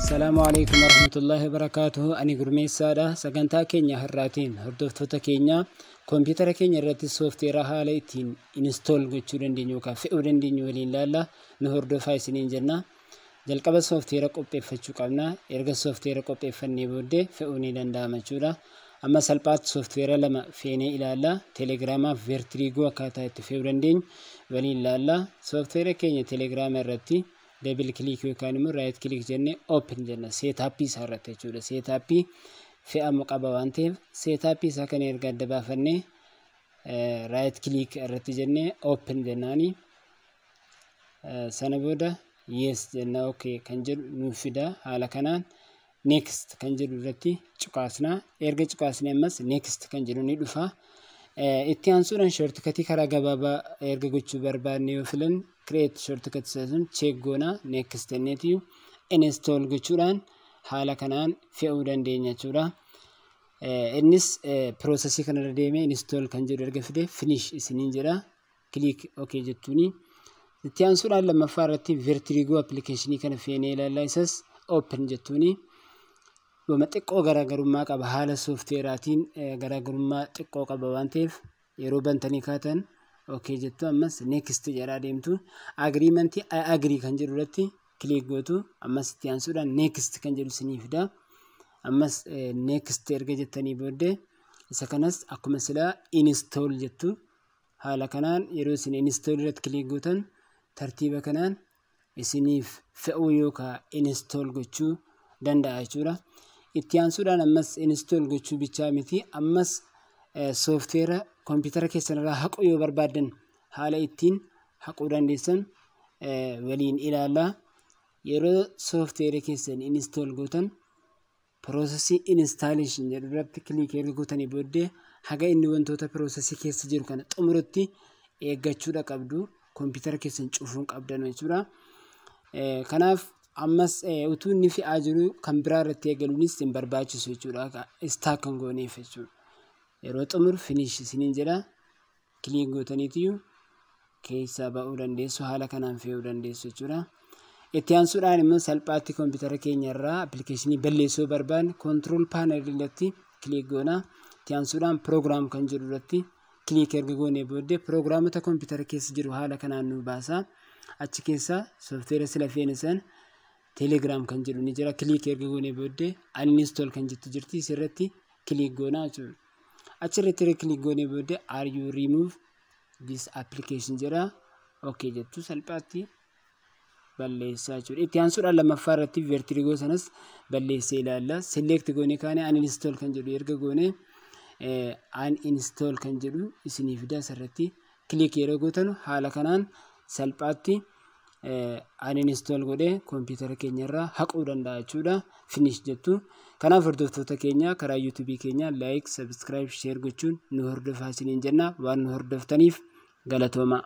Salaamu alaikum warahmatullahi wabarakaatuhu. Ani Gurmeessaadha. Sagantaa keenya har'aatiin, hordoftoota keenya, koompitara keenya irratti soofteera haala ittiin install gochuu dandeenyu yookaan fe'uu dandeenyu waliin ilaalla. Nu hordofaa isiniin jenna. Jalqaba soofteera qopheeffachuu qabna. Erga soofteera qopheeffannee booddee fe'uu ni danda'ama jechuudha. Amma salphaatti soofteera lama feenee ilaalla. Telegiraamaaf Vertrigo akkaataa itti fe'uu dandeenyu waliin ilaalla. Soofteera keenya Telegiraama irratti double click yookaan immoo right click jennee open jenna, setup isaa irratti jechuudha. Setup fe'amu qaba waan ta'eef, setup isaa kana erga adda baafannee right click irratti jennee open jennaani. Sana booda yes jenna, okay kan jedhu nuuf fida. Haala kanaan next kan jedhu irratti cuqaasna. Erga cuqaasnee ammas next kan jedhu ni dhufa. Itti aansuudhaan shortcut karaa gabaabaa erga gochuu barbaanne yoo filan, create shortcut sun check goona, next jenneeti install gochuudhaan haala kanaan fe'uu dandeenya jechuudha. Innis process kanarra deemee install kan jedhu erga fide finish isiniin jedha. Click okay jettuuni. Itti aansuudhaan lammaffaa irratti Vertrigo application kana feenee ilaallaa, isas open jettuuni. Dhuma xiqqoo garaagarummaa qaba, haala soofteeraatiin garaagarummaa xiqqoo qaba waan ta'eef, yeroo bantanii kaatan okay jettu, ammas next jedhaa deemtu, agreement I agree kan jedhu irratti click gootu. Ammas itti aansuudhaan next kan jedhu isinii fida. Ammas next erga jettanii booddee isa kanas akkuma silaa install jettu. Haala kanaan yeroo isin install irratti click gootan tartiiba kanaan isiniif fe'uu yookaan install gochuu danda'a jechuudha. Itti aansuudhaan ammas install gochuu bichaa miti, ammas soofteera koompitara keessan irraa haquu yoo barbaaddan haala ittiin haquu dandeessan waliin ilaallaa. Yeroo soofteera keessan install gootan, process installation jedhu irratti click erga gootanii booddee haga inni wantoota process keessa jiru kana xumurutti eeggachuudha qabdu. Koompitara keessan cufuun qabdan jechuudha. Kanaaf ammas utuu inni fe'aa jiru kan biraa irratti eegaluunis hin barbaachisu jechuudha. Stuck kan gooneef jechuudha. Yeroo xumuru finish isiniin jedha. Click gootaniitiyyuu keessaa ba'uu dandeessu, haala kanaan fe'uu dandeessu jechuudha. Itti aansuudhaan immoo salphaatti koompitara keenya irraa application balleessuu barbaanne control panel irratti click goona. Itti aansuudhaan program kan jedhu irratti click erga goonee booddee piroogiraamota koompitara keessa jiru haala kanaan nu baasa. Achi keessa soofteera sila feene sana Telegiraam kan jedhu ni jira. Click erga goonee booddee uninstall kan jettu jirti, isirratti click goonaa jechuudha. Achirratti erga click goonee booddee "Are you remove this application?" jedha. Okay jettu, salphaatti balleessaa jechuudha. Itti aansuudhaan lammaffaa irratti Vertrigo sanas balleessee ilaalla. Select goonee kaane uninstall kan jedhu erga goonee uninstall kan jedhu isinii fida. Asirratti click yeroo gootan haala kanaan salphaatti uninstall godhee koompitara keenya irraa haquu danda'a jechuudha. Finish jettu. Kanaaf hordoftoota keenya, karaa yuutuubii keenya like, subscribe, share gochuun nu hordofaa isiniin jenna. Waan nu hordoftaniif galatooma.